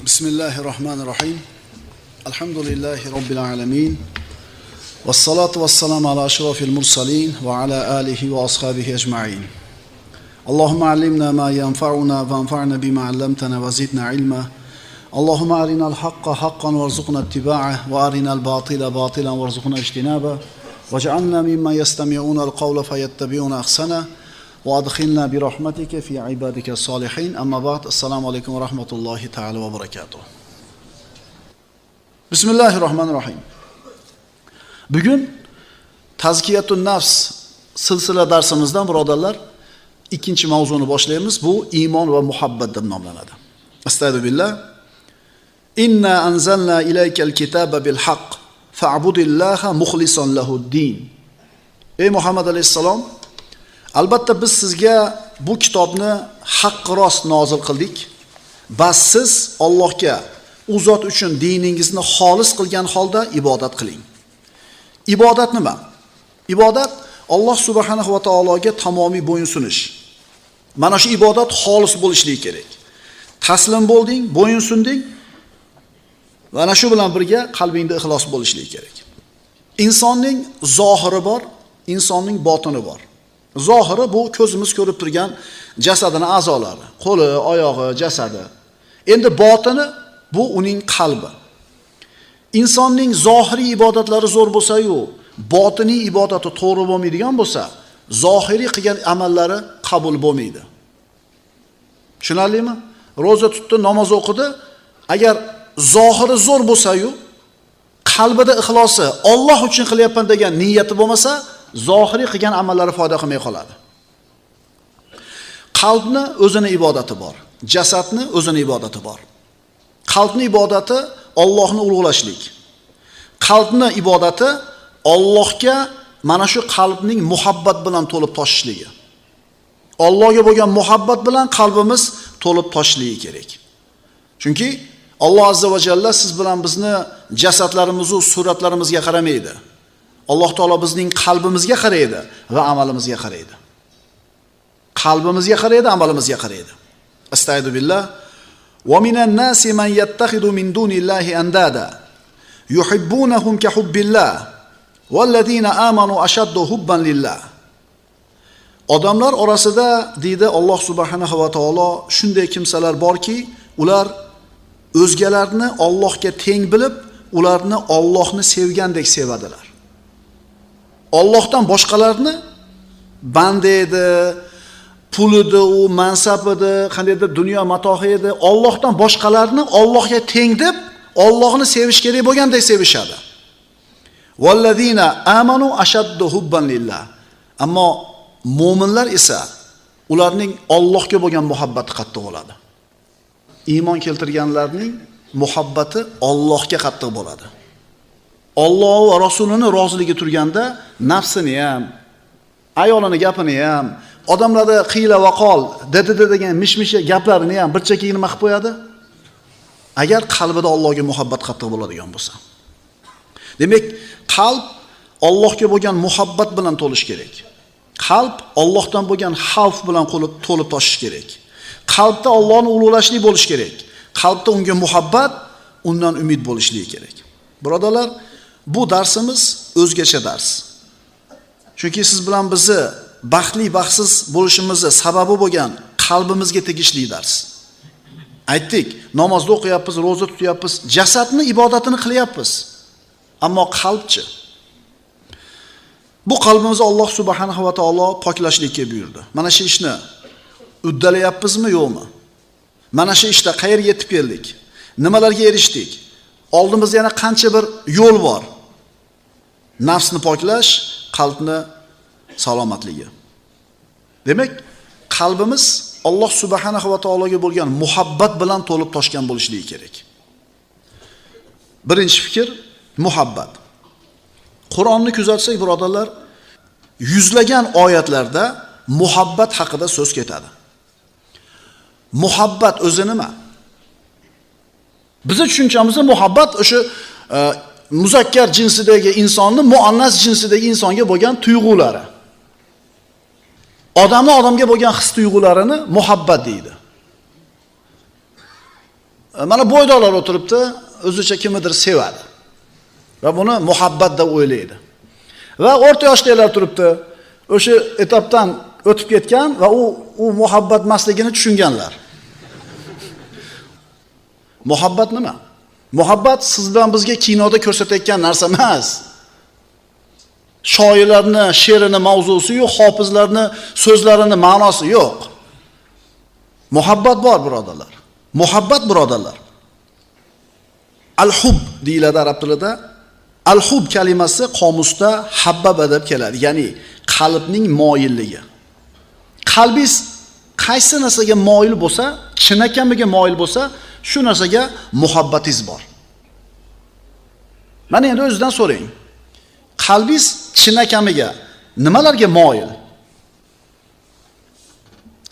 Bismillahirrohmanirrohim. Alhamdulillahi robbil alamin. Vassalatu vassalamu ala ashrafil mursalin va ala alihi va ashabihi ecmaîn. Allohumma allimna ma yanfa'una va anfa'na bima 'allamtana va zidna ilma. Allohumma arinal haqqa haqqan warzuqna ittiba'ah va arinal batila batilan warzuqna ijtinaba. Waj'alna mimman yastami'una al-qawla fayattabi'una ahsana. Va adkhilna bi rahmatika fi ibadika solihin. Amma ba'd. Assalomu alaykum va rahmatullohi ta'ala va barakatuh. Bismillahirrohmanirrohim. Bugun Tazkiyatun nafs silsila darsimizdan birodarlar ikkinchi mavzuni boshlaymiz. Bu iymon va muhabbat deb nomlanadi. Astagfirullah. Inna anzalna ilaykal kitaba bil haqq fa'budillaha mukhlishan lahud-din. Ey Muhammad alayhissalom, albatta biz sizga bu kitobni haqq rost nozil qildik. Bas siz Allohga, u zot uchun diningizni xolis qilgan holda ibodat qiling. Ibodat nima? Ibodat Alloh subhanahu va taologa tamomiy bo'yinsunish. Mana shu ibodat xolis bo'lishligi kerak. Taslim bo'lding, bo'yinsunding. Mana shu bilan birga qalbingda ixlos bo'lishligi kerak. Insonning zohiri bor, insonning botini bor. Zohiri bu ko'zimiz ko'rib turgan jasadini a'zolari, qo'li, oyog'i, jasadi. Endi botini bu uning qalbi. Insonning zohiriy ibodatlari zo'r bo'lsa-yu, botiniy ibodati to'g'ri bo'lmaydigan bo'lsa, zohiriy qilgan amallari qabul bo'lmaydi. Tushunarlimi? Roza tutdi, namoz o'qidi, agar zohiri zo'r bo'lsa-yu, qalbida ixlosi, Alloh uchun qilyapman degan niyati bo'lmasa, zohiriy qilgan amallari foyda qilmay qoladi. Qalbni o'zini ibodati bor, jasadni o'zini ibodati bor. Qalbni ibodati Allohni ulug'lashlik. Qalbni ibodati Allohga mana shu qalbning muhabbat bilan to'lib toshishligi. Allohga bo'lgan muhabbat bilan qalbimiz to'lib toshishligi kerak. Chunki Alloh azza va jalla siz bilan bizni jasadlarimiz va suratlarimizga qaramaydi. Alloh taolo bizning qalbimizga qaraydi va amalimizga qaraydi. Qalbimizga qaraydi, amalimizga qaraydi. Astagfiru billah. Va minan nasi man yattaxidu min dunillahi andada yuhibbunahum ka hubbillah vallazina amanu ashaddu hubban lillah. Odamlar orasida deydi Alloh subhanahu va taolo shunday kimsalar borki, ular o'zgalarni Allohga teng bilib, ularni Allohni sevgandek sevadilar. Allohdan boshqalarni banda edi, pul edi, u mansab edi, qandaydir dunyo matohi edi. Allohdan boshqalarni Allohga teng deb, Allohni sevish kerak bo'lgandek sevishadi. Vallazina amanu ashaddu hubban lillah. Ammo mu'minlar esa ularning Allohga bo'lgan muhabbati qattiq bo'ladi. Iymon keltirganlarning muhabbati Allohga qattiq bo'ladi. Alloh va Rasulini roziligi turganda nafsini ham, ayolini gapini ham, odamlarda qiyla va qol, dedi degan mish-mish gaplarini ham bir chekkaga nima qilib qo'yadi? Agar qalbida Allohga muhabbat qattiq bo'ladigan bo'lsa. Demak, qalb Allohga bo'lgan muhabbat bilan to'lish kerak. Qalb Allohdan bo'lgan xavf bilan to'lib toshish kerak. Qalbda Allohni ulug'lashlik bo'lish kerak. Qalbda unga muhabbat, undan umid bo'lishligi kerak. Birodarlar, bu darsimiz o'zgacha dars. Chunki siz bilan bizni baxtli, baxtsiz bo'lishimizni sababi bo'lgan qalbimizga tegishli dars. Aytdik, namozda o'qiyapmiz, roza tutyapmiz, jasadni ibodatini qilyapmiz. Ammo qalbchi? Bu qalbimizni Alloh subhanahu va taolo poklashlikka buyurdi. Mana shu ishni uddalayapmizmi, yo'qmi? Mana shu ishda qayerga yetib keldik? Nimalarga erishdik? Oldimizda yana qancha bir yo'l bor. Nafsni poklash, qalbni salomatligi. Demak, qalbimiz Alloh subhanahu va taologa bo'lgan muhabbat bilan to'lib toshgan bo'lishligi kerak. Birinchi fikr muhabbat. Qur'onni kuzatsak, birodarlar, yuzlagan oyatlarda muhabbat haqida so'z ketadi. Muhabbat o'zi nima? Bizning tushunchamizda muhabbat o'sha muzakkar jinsidagi insonni muannas jinsidagi insonga bo'lgan tuyg'ulari. Odamni odamga bo'lgan his tuyg'ularini muhabbat deydi. Mana bo'ydoqlar o'tiribdi, o'zicha kimnidir sevadi. Va buni muhabbat deb o'ylaydi. Va o'rta yoshdagilar turibdi, o'sha etapdan o'tib ketgan va u muhabbat emasligini tushunganlar. Muhabbat nima? Muhabbat siz bilan bizga kinoda ko'rsatayotgan narsa emas. Shoirlarni she'rini mavzusi yo'q, hofizlarni so'zlarini ma'nosi yo'q. Muhabbat bor, birodarlar. Muhabbat, birodarlar. Al-hub deyiladi arab tilida. Al-hub kalimasi qomusda habbaba deb keladi, ya'ni qalbning moyilligi. Qalbingiz qaysi narsaga moyil bo'lsa, chinakamiga moyil bo'lsa, shu narsaga muhabbatingiz bor. Mana endi o'zidan so'rang. Qalbingiz chinakamiga nimalarga moyil?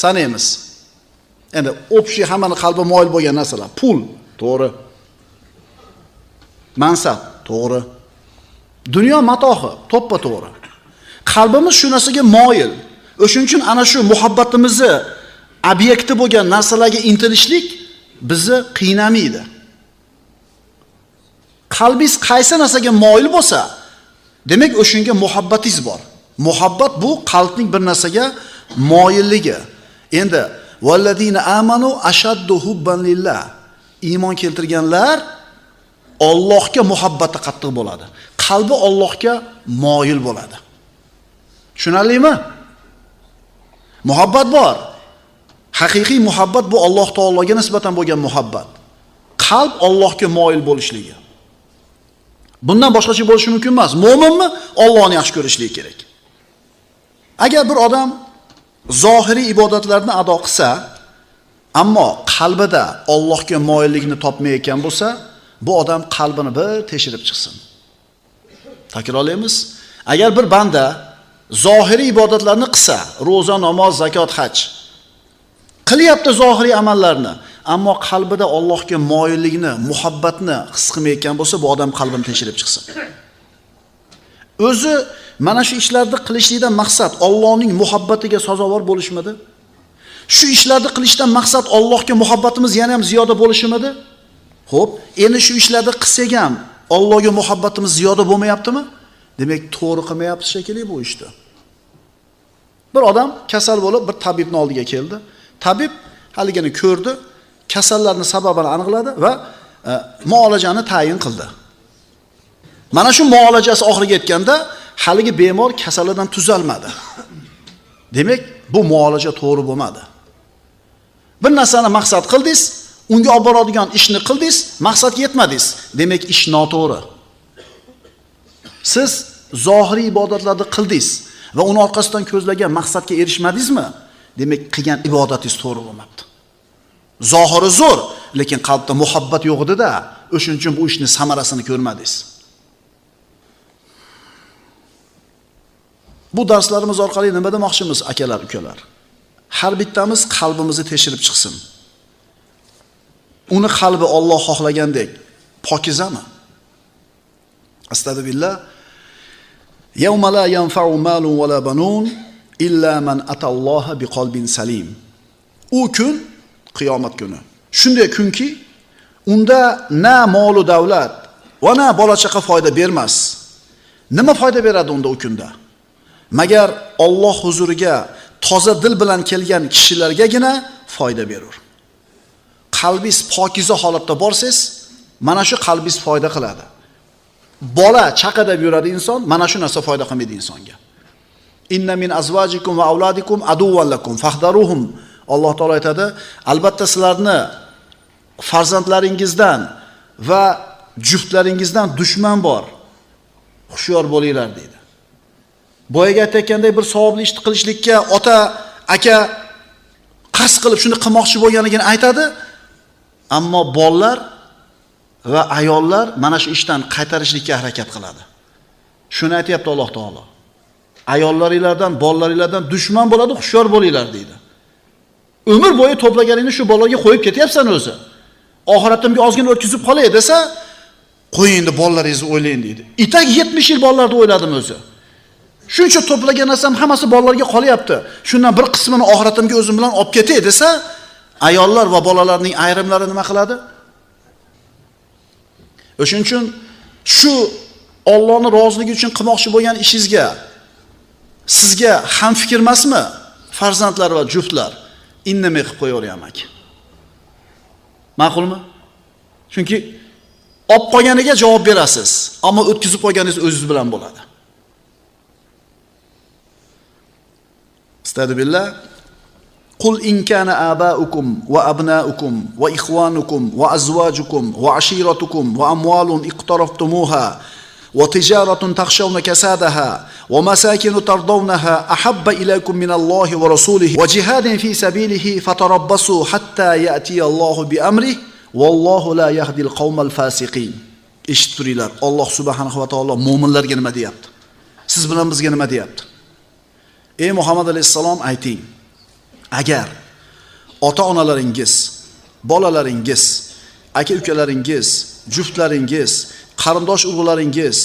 Sanaymiz. Endi общий hammani qalbi moyil bo'lgan narsalar. Pul, to'g'ri. Mansab, to'g'ri. Dunyo matohi, to'ppa to'g'ri. Qalbimiz shu narsaga moyil. O'shuning uchun ana shu muhabbatimizni obyekti bo'lgan narsalarga intilishlik bizni qiynamaydi. Qalbingiz qaysi narsaga moyil bo'lsa, demak o'shunga muhabbatingiz bor. Muhabbat bu qalbning bir narsaga moyilligi. Endi vallazina amanu ashaddu hubban lillah. Iymon keltirganlar Allohga muhabbati qattiq bo'ladi. Qalbi Allohga moyil bo'ladi. Tushunarlimi? Muhabbat bor. Haqiqiy muhabbat bu Alloh taologa nisbatan bo'lgan muhabbat. Qalb Allohga moyil bo'lishligi. Bundan boshqacha bo'lishi mumkin emas. Mo'minmi Allohni yaxshi ko'rishligi kerak. Agar bir odam zohiriy ibodatlarni ado qilsa, ammo qalbida Allohga moyillikni topmayotgan bo'lsa, bu odam qalbini bir tekshirib chiqsin. Takrorlaymiz. Agar bir banda zohiriy ibodatlarni qilsa, roza, namoz, zakot, haj qilyapti zohiriy amallarni, ammo qalbida Allohga moyillikni, muhabbatni his qilmayotgan bo'lsa, bu odam qalbini tekshirib chiqsin. O'zi mana shu ishlarni qilishlikdan maqsad Allohning muhabbatiga sazovor bo'lishmidi? Shu ishlarni qilishdan maqsad Allohga muhabbatimiz yana ham ziyoda bo'lishimidi? Xo'p, endi shu ishlarni qilsak ham Allohga muhabbatimiz ziyoda bo'lmayaptimi? Demak, to'g'ri qilmayapmiz shekilli bu ishni. Bir odam kasal bo'lib bir tabibning oldiga keldi. Tabib haligini ko'rdi, kasallarning sababini aniqladi va muolajani tayin qildi. Mana shu muolajasi oxiriga yetganda haligi bemor kasalidan tuzalmadi. Demak, bu muolaja to'g'ri bo'lmadi. Bir narsani maqsad qildingiz, unga olib boradigan ishni qildingiz, maqsadga yetmadingiz. Demak, ish noto'g'ri. Siz zohiriy ibodatlarni qildingiz va uni orqasidan ko'zlagan maqsadga erishmadingizmi? Demak, qilgan ibodatingiz to'g'ri bo'lmabdi. Zohiri zo'r, lekin qalbda muhabbat yo'q edi-da, o'shuning uchun bu ishning samarasini ko'rmadingiz. Bu darslarimiz orqali nima demoqchimiz, akalar, ukalar? Har bittamiz qalbimizni tekshirib chiqsin. Uni qalbi Alloh xohlagandek pokizami? Astagfirullah. Yawma la yanfa'u malun va la banun illa man atalloha biqalbin salim. U kun qiyomat kuni. Shunday kunki, unda na mol va davlat va na bola chaqa foyda bermas. Nima foyda beradi unda u kunda? Magar Alloh huzuriga toza dil bilan kelgan kishilargagina foyda berur. Qalbingiz pokiza holatda borsiz, mana shu qalbingiz foyda qiladi. Bola chaqa deb yuradi inson, mana shu narsa foyda qilmaydi insonga. Inna min azvajikum va avladikum aduwwan lakum fahdaruhum. Alloh taolo aytadi, albatta sizlarni farzandlaringizdan va juftlaringizdan dushman bor. Hushyor bo'linglar deydi. Boyaga aytgandek bir savobli ishni qilishlikka ota, aka qasd qilib shuni qilmoqchi bo'lganligini aytadi, ammo bolalar va ayollar mana shu ishdan qaytarishlikka harakat qiladi. Shuni aytayapti Alloh taolo. Ayollaringlardan, bolalaringlardan dushman bo'ladi, hushyor bo'linglar deydi. Umr bo'yi to'plaganingni shu bolalarga qo'yib ketyapsan o'zi. Oxiratimga ozgina o'tkazib qolay desa, qo'ying endi bolalaringizni o'ylang deydi. Itak 70 yil bolalarni o'yladim o'zi. Shuncha to'plagan narsam hammasi bolalarga qolyapti. Shundan bir qismini oxiratimga o'zim bilan olib ketay desa, ayollar va bolalarning ayrimlari nima qiladi? O'shuning uchun shu Allohning roziligi uchun qilmoqchi bo'lgan ishingizga sizga ham fikr emasmi? Farzandlar va juftlar indamay qilib qo'yaveryapman. Ma'qulmi? Chunki olib qolganiga javob berasiz, ammo o'tkazib qo'yganingiz o'zingiz bilan bo'ladi. Astagfirullah. Qul in kana aba'ukum va abna'ukum va ikhwanukum va azwajukum va ashiratukum va amwalun iqtaraftumuha va tijaratun takhshawna kasadaha va masakinu tardawnaha ahabba ilaykum minallohi va rasulihi va jihadin fi sabilihi fatarabbasu hatta ya'ti Allohu bi amrihi vallohu la yahdil qawmal fasiqin. Eshitib turinglar, Alloh subhanahu va taolo mu'minlarga nima deyapti? Siz bilan bizga nima deyapti? Ey Muhammad alayhissalom ayting, agar ota-onalaringiz, bolalaringiz, aka-ukalaringiz, juftlaringiz, qarindosh urug'laringiz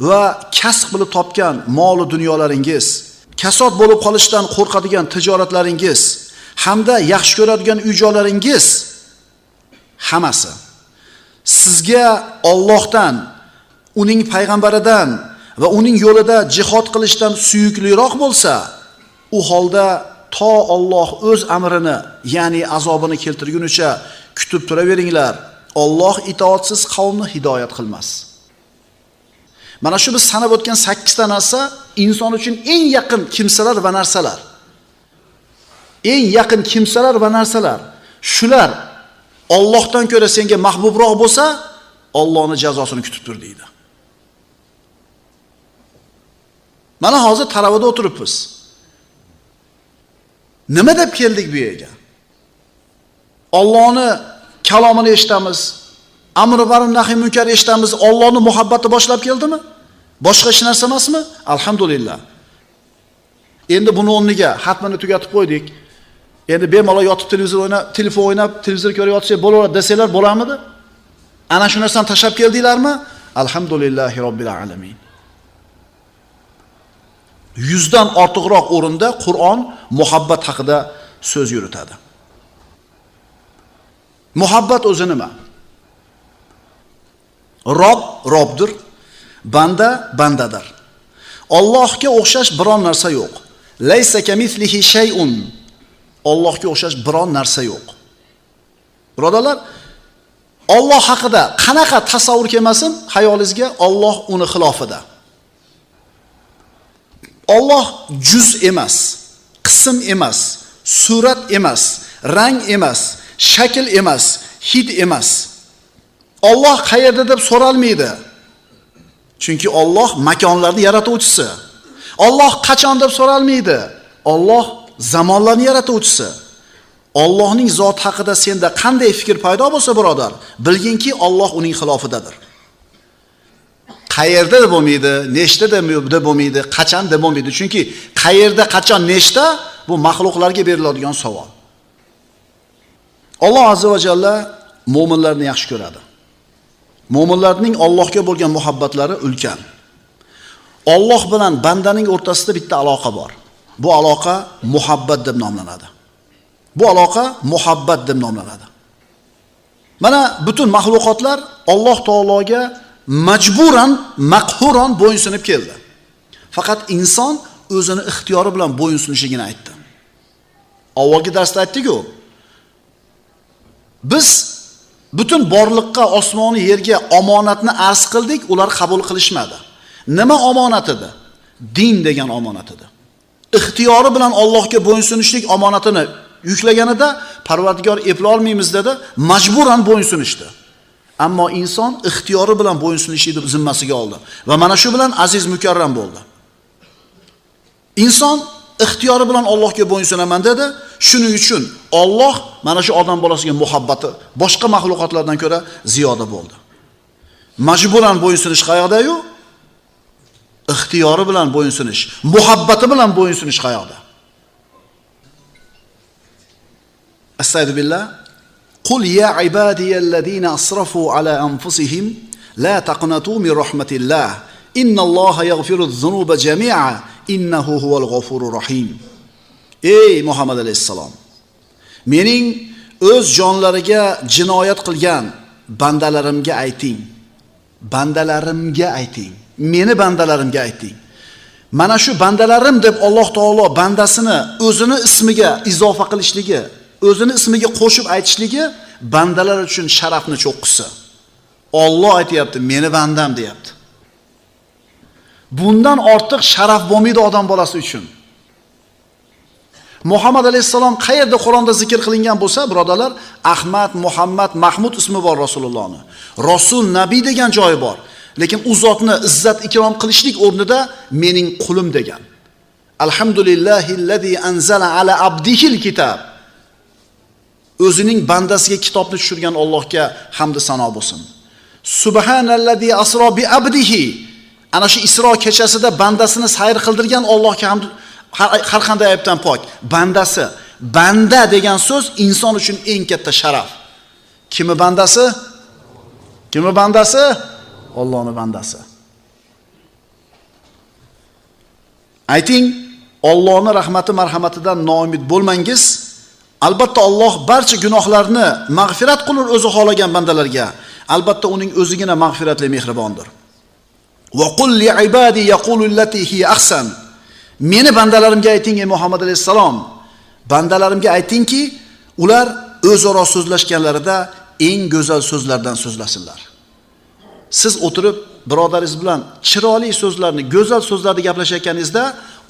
va kasb qilib topgan mol dunyolaringiz, kasod bo'lib qolishdan qo'rqadigan tijoratlaringiz hamda yaxshi ko'radigan uy-joylaringiz hammasi sizga Allohdan, uning payg'ambaridan va uning yo'lida jihod qilishdan suyukliroq bo'lsa, u holda to Alloh o'z amrini, ya'ni azobini keltirgunicha kutib turaveringlar. Alloh itoatsiz qavmni hidoyat qilmas. Mana shu biz sanab o'tgan 8 ta narsa inson uchun eng yaqin kimsalar va narsalar. Eng yaqin kimsalar va narsalar. Shular Allohdan ko'ra senga mahbubroq bo'lsa, Allohning jazosini kutib tur deydi. Mana hozir taravada o'tiribmiz. Nima deb keldik bu yerga? Allohning kalomini eshitamiz, amri ma'ruf nahiy munkar eshitamiz, Allohning muhabbati boshlab keldimi? Boshqa hech narsa emasmi? Alhamdulillah. Endi buni o'rniga xatmini tugatib qo'ydik. Endi bemalol yotib televizor o'ynab, telefon o'ynab, televizor ko'rib yotsak bo'laveradi desanglar bo'lamidi? Ana shu narsani tashlab keldinglarmi? Alhamdulillahi robbil alamin. 100 dan ortiqroq o'rinda Qur'on muhabbat haqida so'z yuritadi. Muhabbat o'zi nima? Rob Robdir, banda bandadir. Allohga o'xshash biron narsa yo'q. Laysa kamislihi shay'un. Allohga o'xshash biron narsa yo'q. Birodarlar, Alloh haqida qanaqa tasavvur kelmasin xayolingizga, Alloh uni xilofida. Alloh juz emas, qism emas, surat emas, rang emas, shakl emas, hid emas. Alloh qayerda deb so'ralmaydi. Chunki Alloh makonlarni yaratuvchisi. Alloh qachon deb so'ralmaydi. Alloh zamonlarni yaratuvchisi. Allohning zoti haqida senda qanday fikr paydo bo'lsa, birodar, bilginki Alloh uning xilofidadir. Qayerda deb bo'lmaydi, nechta deb bo'lmaydi, qachon deb bo'lmaydi. Chunki qayerda, qachon, nechta bu maxluqlarga beriladigan savol. Alloh azza va jalla mo'minlarni yaxshi ko'radi. Mo'minlarning Allohga bo'lgan muhabbatlari ulkan. Alloh bilan bandaning o'rtasida bitta aloqa bor. Bu aloqa muhabbat deb nomlanadi. Bu aloqa muhabbat deb nomlanadi. Mana butun maxluqotlar Alloh taologa majburan, maqhuron bo'ysunib keldi. Faqat inson o'zini ixtiyori bilan bo'ysunishligini aytdi. Avvalgi darsda aytdik-ku. Biz butun borliqqa, osmoni, yerga omonatni arz qildik, ular qabul qilishmadi. Nima omonat edi? Din degan omonat edi. Ixtiyori bilan Allohga bo'ysunishlik omonatini yuklaganida Parvardigor epla olmaymiz dedi, majburan bo'ysunishdi. Ammo inson ixtiyori bilan bo'ysunishni zimmasiga oldi va mana shu bilan aziz mukarram bo'ldi. Inson ixtiyori bilan Allohga bo'ysunaman dedi. Shuning uchun Alloh mana shu odam bolasiga muhabbati boshqa maxluqotlardan ko'ra ziyoda bo'ldi. Majburan bo'ysunish qayoqda-yu? Ixtiyori bilan bo'ysunish, muhabbati bilan bo'ysunish qayoqda? Astagfirullah. Qul ya ibadiyallazina asrafu ala anfusihim la taqnatu min rahmatillah. Innalloha yaghfiru-z-zunuba jami'a innahu huval g'afurur rahim. Ey Muhammad alayhissalom, mening o'z jonlariga jinoyat qilgan bandalarimga ayting. Bandalarimga ayting. Meni bandalarimga ayting. Mana shu bandalarim deb Alloh taolo bandasini o'zini ismiga izofa qilishligi, o'zini ismiga qo'shib aytishligi bandalar uchun sharafni cho'qqisi. Alloh aytayapti, meni bandam deyapti. Bundan ortiq sharaf bo'lmaydi odam bolasi uchun. Muhammad alayhissalom qayerda Qur'onda zikr qilingan bo'lsa, birodarlar, Ahmad, Muhammad, Mahmud ismi bor Rasulullohni. Rasul, Nabiy degan joyi bor. Lekin u zotni izzat ikrom qilishlik o'rnida mening qulim degan. Alhamdulillahillazi anzala ala abdihil kitab. O'zining bandasiga kitobni tushirgan Allohga hamd sano bo'lsin. Subhanallazi asro bi abdihi. Ana shu Isro kechasida bandasini sayr qildirgan Allohga hamd, har qanday aybdan pok. Bandasi, banda degan so'z inson uchun eng katta sharaf. Kimi bandasi? Kimi bandasi? Allohning bandasi. Ayting, Allohning rahmati marhamatidan noumid bo'lmangiz. Albatta Alloh barcha gunohlarni mag'firat qilur o'zi xohlagan bandalarga. Albatta uning o'zigina mag'firatli mehribondir. Va qul li ibadi yaqulu allati hiya ahsan. Meni bandalarimga ayting ey Muhammad alayhissalom, bandalarimga aytingki, ular o'zaro so'zlashganlarida eng go'zal so'zlardan so'zlasinlar. Siz o'tirib birodaringiz bilan chiroyli so'zlarni, go'zal so'zlarni gaplashayotganingizda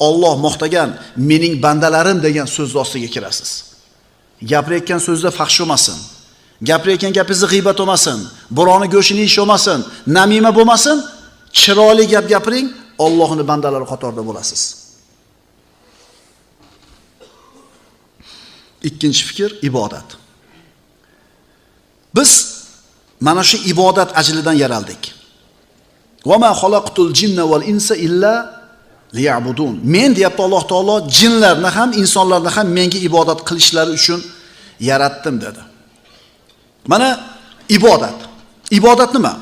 Alloh maqtagan mening bandalarim degan so'z ostiga kirasiz. Gapirayotgan so'zda fahsh bo'lmasin. Gapirayotgan gapingizda g'iybat bo'lmasin, birovning go'shini yeyish bo'lmasin, namima bo'lmasin. Chiroyli gap gapiring, Allohning bandalari qatorida bo'lasiz. Ikkinchi fikr ibodat. Biz mana shu ibodat ajlidan yaraldik. Va ma xalaqtul jinna val insa illa liya'budun. Men deyapti Alloh taolo, jinlarni ham, insonlarni ham menga ibodat qilishlari uchun yaratdim dedi. Mana ibodat. Ibodat nima?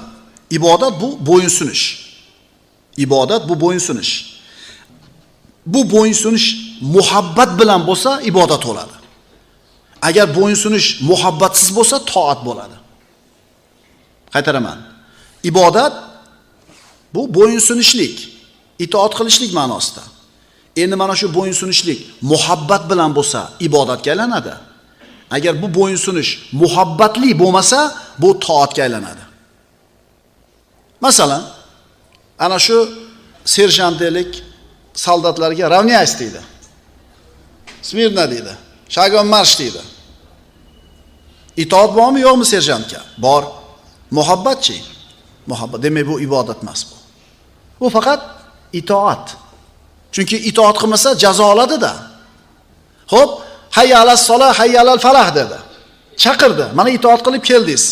Ibodat bu bo'yinsunish. Ibodat bu bo'yinsunish. Bu bo'yinsunish muhabbat bilan bo'lsa ibodat bo'ladi. Agar bo'yinsunish muhabbatsiz bo'lsa toat bo'ladi. Qaytaraman. Ibodat bu bo'yinsunishlik, itoat qilishlik ma'nosida. Endi mana shu bo'yinsunishlik muhabbat bilan bo'lsa ibodatga aylanadi. Agar bu bo'yinsunish muhabbatli bo'lmasa, bu toatga aylanadi. Masalan, ana shu serjant deylik, soldatlarga ravnyaysi deydi. Smirna deydi. Shagon marsh deydi. Itoat bormi, yo'qmi serjantga? Bor. Muhabbatchi? Muhabbat. Demak, bu ibodat emas bu. Bu faqat itoat. Chunki itoat qilmasa jazo oladi-da. Xo'p, hayya alas solah, hayya alal falah dedi. Chaqirdi. Mana itoat qilib keldingiz.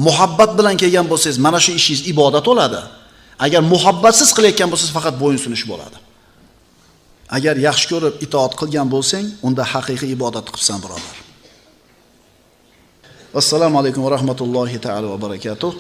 Muhabbat bilan kelgan bo'lsangiz, mana shu ishingiz ibodat bo'ladi. Agar muhabbatsiz qilayotgan bo'lsangiz, faqat bo'yinsunish bo'ladi. Agar yaxshi ko'rib itoat qilgan bo'lsang, unda haqiqiy ibodat qilibsan, birodar. Assalomu alaykum va rahmatullohi ta'ala va barakatuh.